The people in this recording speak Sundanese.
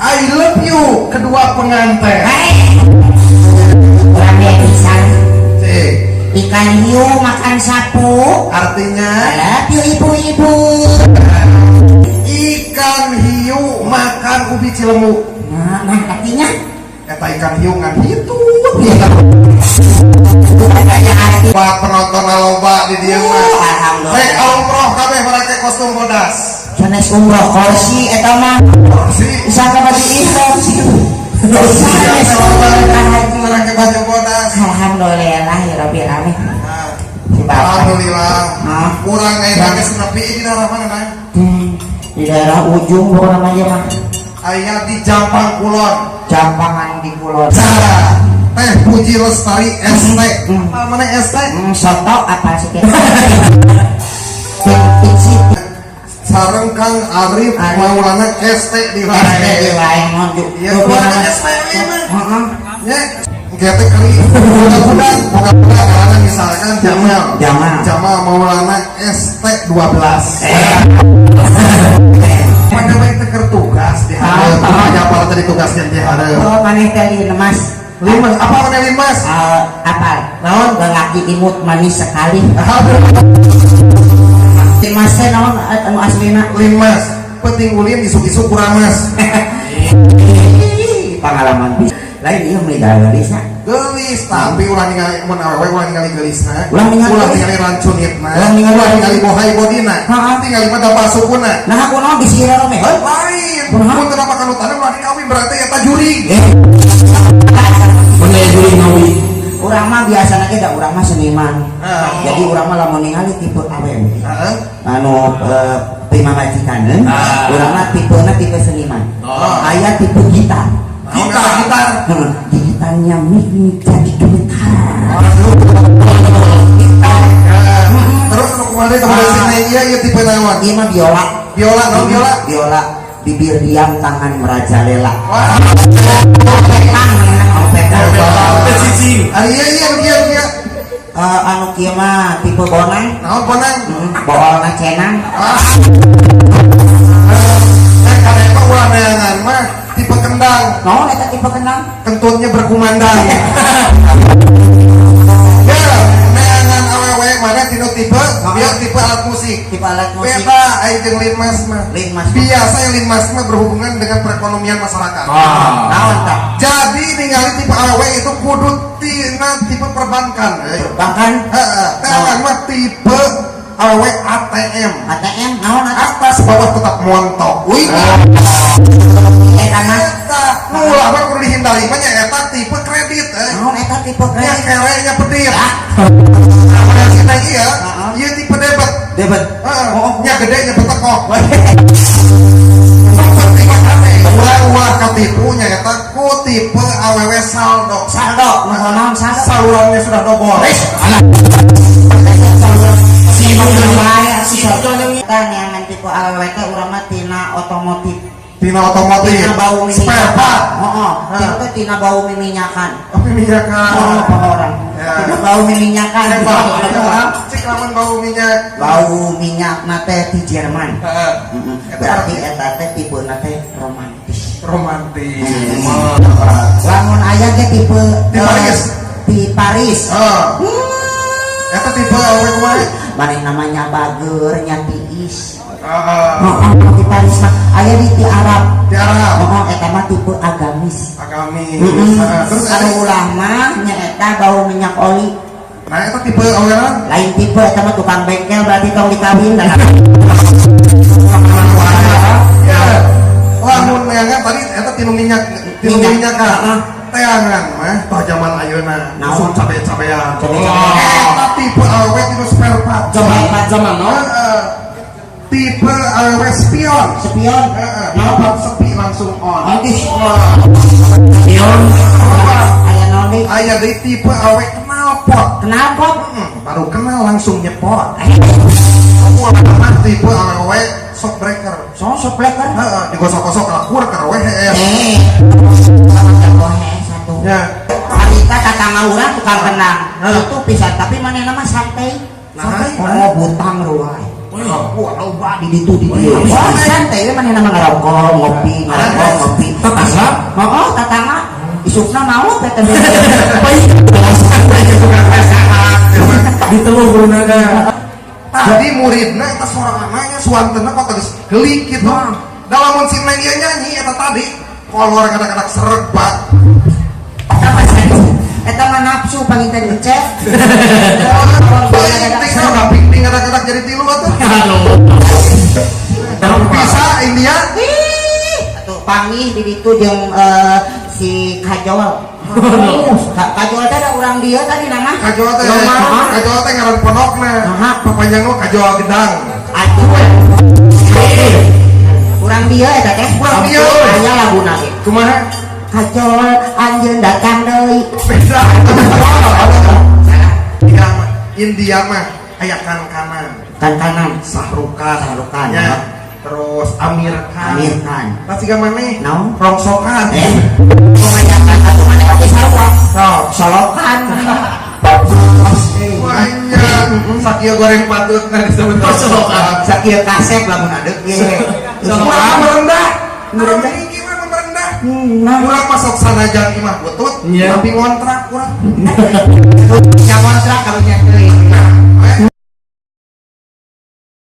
I love you kedua pengantin. Hei. Urang dia pisan. Cik, Ikan hiu makan sapu. Artinya I love you ibu-ibu. Ikan hiu makan ubi cilembu. Nah, artinya Eta ikan hiu ngan itu. Bukan kayak arti. Pak, penonton loba di dieu mah. Alhamdulillah. Rek umroh kabeh make kostum bodas. Sanes umroh, kursi eta mah. Si Bisa ka baju ihram sih. Sanes haji. Make baju bodas. Alhamdulillah ya rabbil alamin. Nah, Si bapak. alhamdulillah. Hah? Kurang aya geus nepi di daerah mana, Nang? Di daerah ujung pokoknya mah ieu mah. Aya di Jampang Kulon. Jampangan di kulon. Cara Teh Puji Lestari ST. Hmm. Apa mana ST? Soto apa sih? Fiksi. Sareng Kang Arif Arif. Maulana ST di ST wae. Di wae ngonjuk. Ya, keluarga ST ieu mah. Heeh. Ya, kita kali budak budak budak karena misalkan Jamal. Jamal. Jamal Maulana ST 12. Eh. Mana baik teh keur tugas di hareup. Ah. Kumaha para tadi tugasnya di hareup. Oh, maneh teh limas. Limas, apa mana limas? Eh, apa? Naon? Lelaki imut manis sekali. Limas teh naon anu aslina? Limas, penting ulin isuk-isuk kurang mas. Ih, pengalaman bisa. Lain ieu mah geulis. Gelis, tapi ulah ningali mun awewe ulah ningali geulisna. Ulah ningali ulah geulis. Ningali rancunitna. Ulah ningali ulah ningali bohai bodina. Heeh. Ningali mah dapat sukuna. Nah, aku naon bisi rame heuh? Lain, Kumaha? mun teu dapat tanah ulah dikawin berarti eta jurig. Eh, Mana jurig mawi? Urang mah biasana ge da urang mah seniman. Ah. Jadi urang mah lamun ningali tipe awewe Heeh. anu prima majikaneun, Ah. urang mah tipena tipe seniman. Oh. Aya tipe gitar. Gitar, gitar. Heeh, gigitannya mik jadi gemetar. Aduh. Gitar. Ya. Terus nu kumaha deui kemudian Ah. sini ieu ieu tipe naon? Ieu mah biola. Biola, naon biola? Biola, bibir diam tangan merajalela. Wah. Petang, petang. Cicing. Ari ieu ieu ieu ieu. Eh, anu kieu mah tipe bonang. Naon bonang? Boholna cenang. Ah. Eh, kadang mah ulah neangan mah tipe kendang. Naon eta tipe kendang? Kentutnya berkumandang. Ya, neangan awewe mana tinu tipe, dia tipe alat musik. Tipe alat musik. Beda ai jeung linmas mah. Linmas. Biasa yang linmas mah berhubungan dengan perekonomian masyarakat. Ah. Naon tah? Jadi ningali tipe awewe itu kudu tina tipe perbankan. Bahkan Heeh, neangan mah tipe awewe ATM. ATM naon eta? Atas bawah tetap montok. Wih. Eta mah Eta nu ulah mah kudu dihindari mah nya eta tipe kredit eh. naon eta tipe Nya kredit? kere nya pedit. Ah. Nah, kita iya, Heeh. ieu tipe debet. Debet. Heeh, Oh, nya gede nya petekok. Penting kate. Ulah ulah katipu nya eta ku tipe awewe saldo. Saldo, nu naon saldo? Salurannya sudah dobol. Kita neangan tipe awewe teh urang mah tina otomotif. Tina otomotif. Tina bau Spare minyakan. part. Heeh, Hah. itu tina bau minyakan. Oh, minyakan. Oh, orang. Ya. Tina bau minyakan. Hebat. Cik lamun bau minyak. Bau minyak na teh di Jerman. Heeh. Heeh. Berarti eta teh tipena teh romantis. Romantis. Lamun aya ge tipe Di Paris. Di Paris. Heeh. Eta tipe awewe kumaha? Maneh namanya bager nya tiis. Heeh. Heeh, di Paris mah aya di Arab. Di Arab. Heeh, eta mah tipe agamis. Agamis. Heeh. Heeh, terus Anu ada ulah mah nyaeta bau minyak oli. Nah, eta tipe awewe naon? Lain tipe eta mah tukang bengkel berarti tong dikawin dan Ya. Lamun neangan tadi eta tinu minyak, tinu Minyak. minyak kan. Heeh. Teangan mah toh zaman ayeuna. Naon? Usum cabe-cabean. Cabe-cabean. Eta tipe awewe tinu spare part. Coba Pak. Zaman no? Heeh. Tipe awewe spion. Spion. Heeh, dapat sepi langsung on. Habis. Wah. Pion. Aya naon deui? Aya deui tipe awewe knalpot. Knalpot. Baru kenal langsung nyepot. Ulah mah tipe awewe shock breaker. So shock breaker. Heeh, digosok-gosok lakur keur we hees. Eh. Satu. Ya. Harita tatangga urang tukang kendang. Heeh. Itu pisan tapi manehna mah santai. Nah, Santai. Oh, butang ruai. Wah, Wah, loba di ditu di dieu. Wah, santai we manehna mah ngarokok, ngopi, ngarokok, ngopi. Isukna maot eta teh. Diteluh guruna ga. Jadi muridna eta soranganna suantena kok geus geulik kitu. Da lamun si Neng ieu nyanyi eta tadi kolor kadang-kadang sereg pak. Eta mah nafsu panginten ngecek. Tinggal kadang-kadang jadi tilu atuh. Bisa India? Atuh panggih di ditu jeung si Kajol. Kajol teh ada urang dieu tadi nama. Kajol teh. Kajol teh ngaran pondokna. Papanjangna Kajol Gedang. Atuh. Urang dieu eta teh. Urang dieu. Aya laguna ge. Kumaha? Kajol anjeun datang deui. Beda. India mah aya kan-kanan. Kan-kanan. Sahrukan. Sahrukan. Ya. Terus Amir Khan. Amir Khan. Tah siga maneh? Naon? Rongsokan. Kumaha atuh maneh pasti sarua. Sok. Solokan. Banyak. Sakieu goreng patut nah disebut rongsokan. Sakieu kasep lamun adek ge. Urang merendah. Urang tinggi mah merendah. Urang masuk sanajan imah butut, tapi ngontrak urang. Nya ngontrak karunya teuing.